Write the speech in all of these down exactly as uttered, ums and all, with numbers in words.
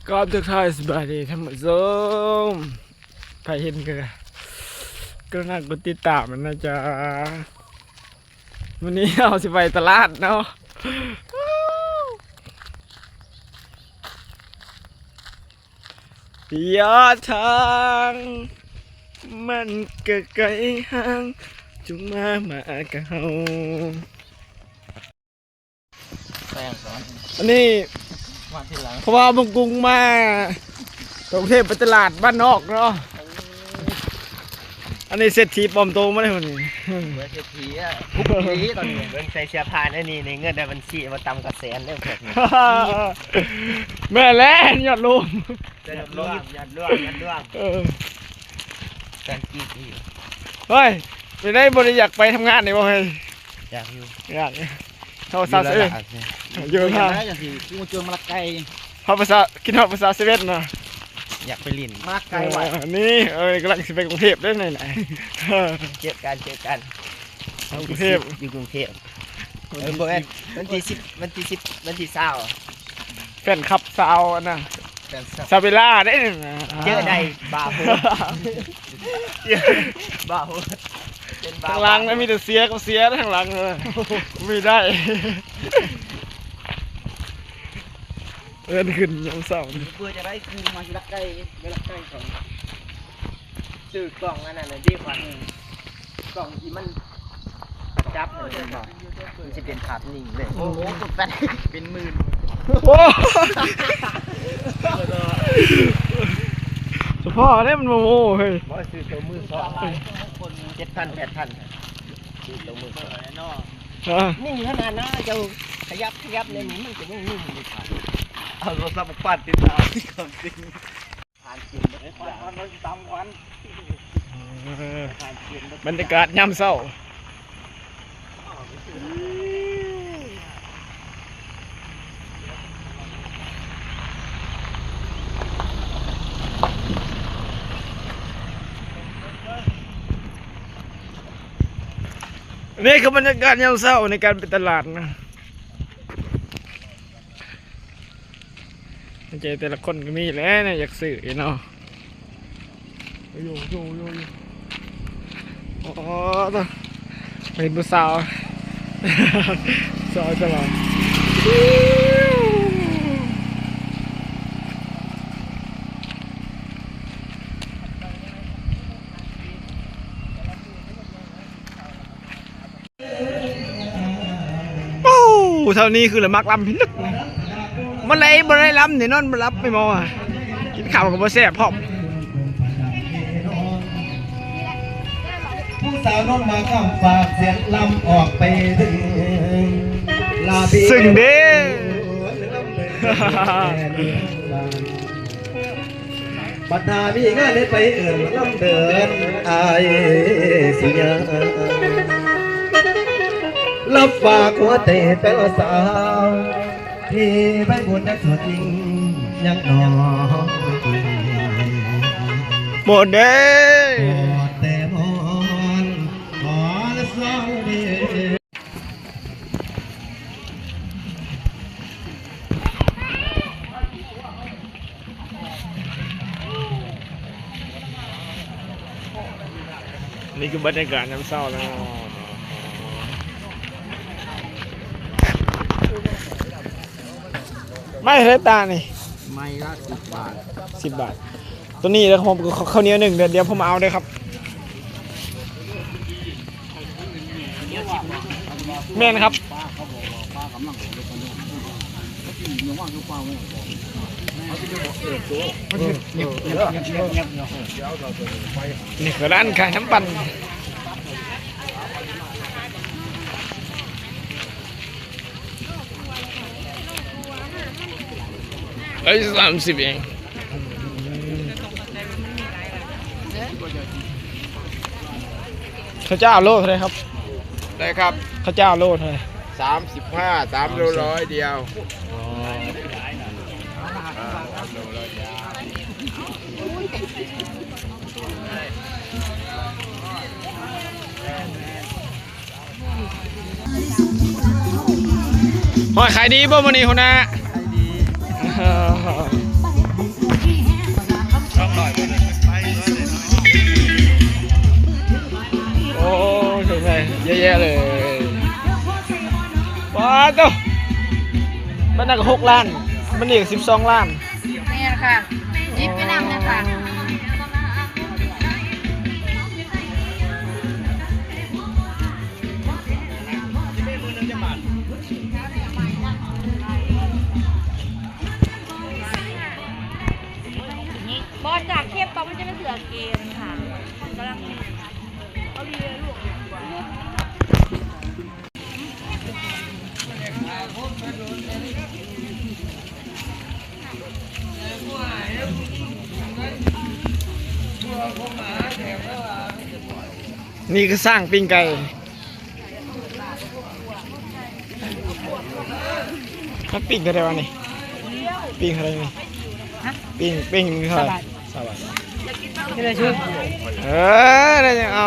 ก็ทักทายสบายดีท่านผู้ชม ใครเห็นก็กรุณากดติดตามมันนะจ๊ะ วันนี้เราสิไปตลาดเนาะ ระยะทางมันก็ไกลห่าง จงมามากับเฮา แป้งก่อน อันนี้ มาทีหลัง เพราะว่าบางกรุงมา กรุงเทพฯไปตลาดบ้านนอกเนาะ อันนี้เศรษฐีปลอมตัวมาเลยวันนี้ เหมือนเศรษฐีอ่ะ ทุกทีตอนนี้ เบิ่งใส่เสื้อผ้าได้นี่ ในเงินในบัญชีมาตำกระแสนเด้อพวกนี้ แม่นแล้วยอดลง ยอดร่วง ยอดร่วง ยอดร่วง เออ การกีดอยู่ เฮ้ย ไปได้บ่ได้อยากไปทำงานนี่บ่เฮ้ย อยากอยู่ อยาก เท่า อยู่ ซาว แล้ว เซเว่น ล่ะ อยู่ อยู่ นะ นะ จังสิกูเจอมาละไกล เฮาภาษา คิดฮอดภาษาเซเว่นเนาะ อยากไปเล่น มาไกลว่ะ เออ นี่ เออ กำลังสิไปกรุงเทพฯได้ไหนไหน เจอกัน เจอกัน กรุงเทพฯ อยู่กรุงเทพฯ เออ บ่แม่น วันที่สิบ วันที่สิบ วันที่ซาว แฟนคลับสาวอันน่ะ แฟนคลับ ซาเบลล่าเด้ เจอได้ บ่าวโหด บ่าวโหด เป็นบ่าว ข้างหลังนะ มีแต่เสียกับเสียนะข้างหลังเลย ไม่ได้ เอิ้นขึ้นยามเช้า เพื่อจะได้คืนมาที่รักใกล้ ไม่รักใกล้ของ ซื้อกล่องอันนั้นน่ะดีกว่า กล่องที่มันจับน่ะ มันบอก มันสิเป็นภาพนิ่งเลย โอ้โห เป็นหมื่น โอ้ เฉพาะอันนี้มันโมโหเฮ้ย บ่ซื้อตัวมือสอง เจ็ดพัน แปดพัน ซื้อตัวมือสอง ฮะ นิ่งขนาดนั้น เจ้าขยับ ขยับเลยนี่ มันก็ยังนิ่งอยู่ครับ เอาโทรศัพท์มาปัดติดตามที่ของจริง ผ่านกิน เอ้ย ควัน ควัน ควัน ตำควัน เออ ผ่านกิน บรรยากาศยามเช้า นี่คือบรรยากาศยามเช้าในการไปตลาดนะ ใจแต่ละคนก็มีแหละเนี่ย อยากซื้อเนาะ โยโยโยโย อ๋อ ตัว เป็นผู้สาว สาวฉลาด โอ้ เท่านี้คือละมักลำพิลึกนะ มันเลยบ่ได้ลำเนี่ย นอนบ่หลับไปหมออะ กินข้าวก็บ่แซ่บพร้อม ผู้สาวนอนมาข้ามฝากเสียงลำออกไปเด้อ ลาบี ซึ่งเด้ ลำเด้อ บัดหน้ามีงานได้ไปเอิ้นลำเดิน อายสิยา รับฝากหัวใจแฟนสาว ที่ไปบุญนักสวดจริง ยังหนอ หมดเด้ หมดแต่มอน ขอละสองเด้อ นี่คือบรรยากาศยามเช้านะ ไม่เท่าไหร่ตานี่ ไม้ละสิบบาท สิบบาท ตัวนี้แล้วผมก็ข้าวเหนียวหนึ่ง เดี๋ยว เดี๋ยวผมเอาด้วยครับ แม่นครับ นี่คือร้านขายน้ำปั่น เอ้ย สามสิบเอง ข้าวเจ้าโลเท่าไหร่ครับ ได้ครับ ข้าวเจ้าโลเท่าไหร่ สามสิบห้า สามโลร้อยเดียว อ๋อ หอยขายดีบ่มื้อนี้หัวหน้า ขายดี เออ อ้าว เจ้า มันนั่นก็หกล้าน มันนี่ก็สิบสองล้าน นี่ค่ะ ยิบไปนำเลยค่ะ บอลจากเข้มไปมันจะเป็นเสือเกมค่ะกำลัง นี่ก็สร้างปิ้งไก่ มันปิ้งเท่าไหร่วะนี่ ปิ้งเท่าไหร่นี่ ฮะ ปิ้ง ปิ้งเท่าไหร่ สามบาท สามบาท นี่เลยชุด เออ ได้ยังเอา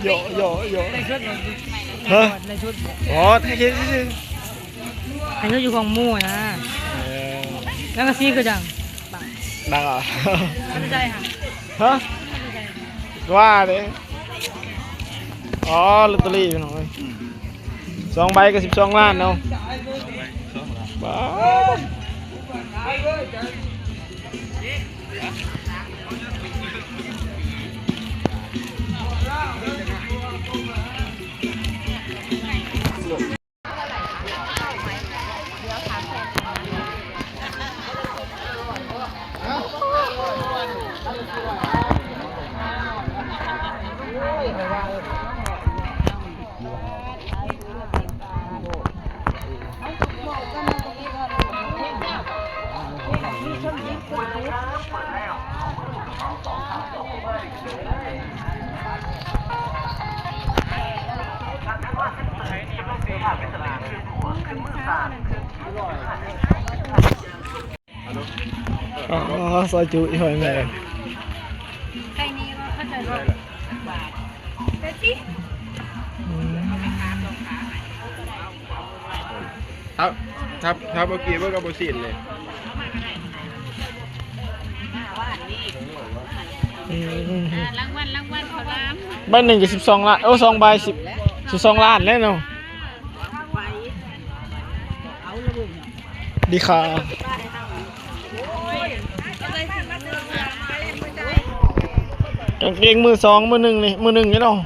โยะ โยะ โยะ ได้ชุด ฮะ ได้ชุด อ๋อ ไทยคิด ไทยชุดอยู่ของหมู่นะ เออ แล้วก็ซีคือจัง ดังเหรอ ไม่ใช่ค่ะ ฮะ ว่าเด้ อ๋อ ลอตเตอรี่พี่น้องเอ้ย สองใบก็สิบสองล้านเนาะ บ้า อ๋อ ซอยจุอีหอยแม่ ไก่นี้ก็เข้าใจว่า อืม ถ้า ถ้า ถ้าบ่กินมันก็บ่สิ้นเลย อืม อ่ารางวัล รางวัลเขาล้าน ใบหนึ่งก็สิบสองล้าน โอ้ สองใบสิบ สิบสองล้านแล้วเนาะ ดีค่ะ กางเกงมือสอง มือหนึ่งนี่ มือหนึ่งนี่เนาะ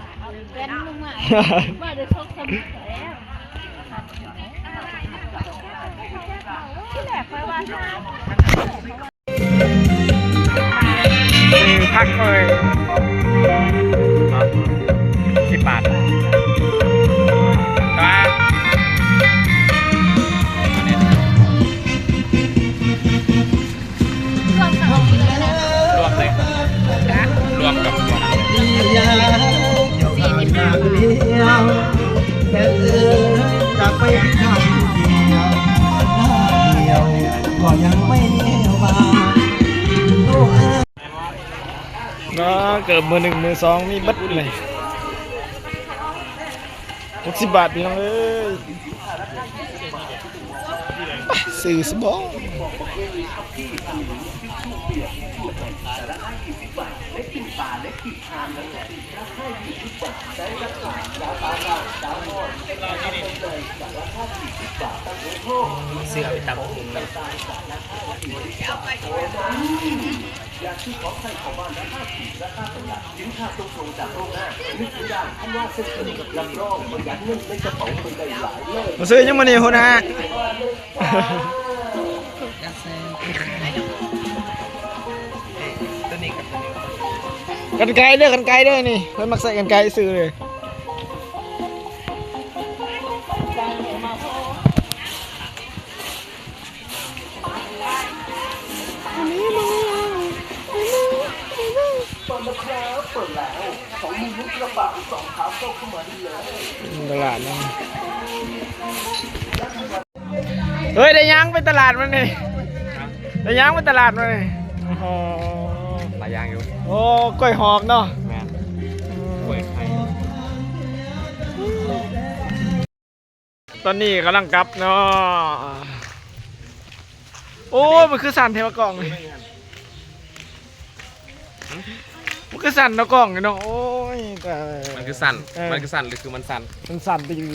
พักเลย สิบบาท แต่ว่า รวมกับ รวมกับ เนาะ เกิดมือหนึ่งมือสองมีเบิดเลย หกสิบบาทพี่น้องเอ้ย ไปซื้อสบอง ซื้อเอาไปตำบักหุ่งเนาะ มาซื้อยังมื้อนี้หัวหน้า ตัวนี้กับตัวนี้ กรรไกรเด้อกรรไกรเด้อนี่ เพิ่นมักใส่กรรไกรซื้อเลย ตลาดนะ เฮ้ย ได้ย่างไปตลาดมานี่ ได้ย่างไปตลาดมานี่ โอ้โห หลายอย่างอยู่ โอ้ กล้วยหอมเนาะ แม่น กล้วยไข่ ตอนนี้กำลังกลับเนาะ โอ้ย มันคือสั่นแท้วะกล้องนี่ มันคือสั่นเนาะกล้องนี่เนาะ โอ้ย ตาย มันคือสั่น เออ มันคือสั่นหรือคือมันสั่น มันสั่นไปอยู่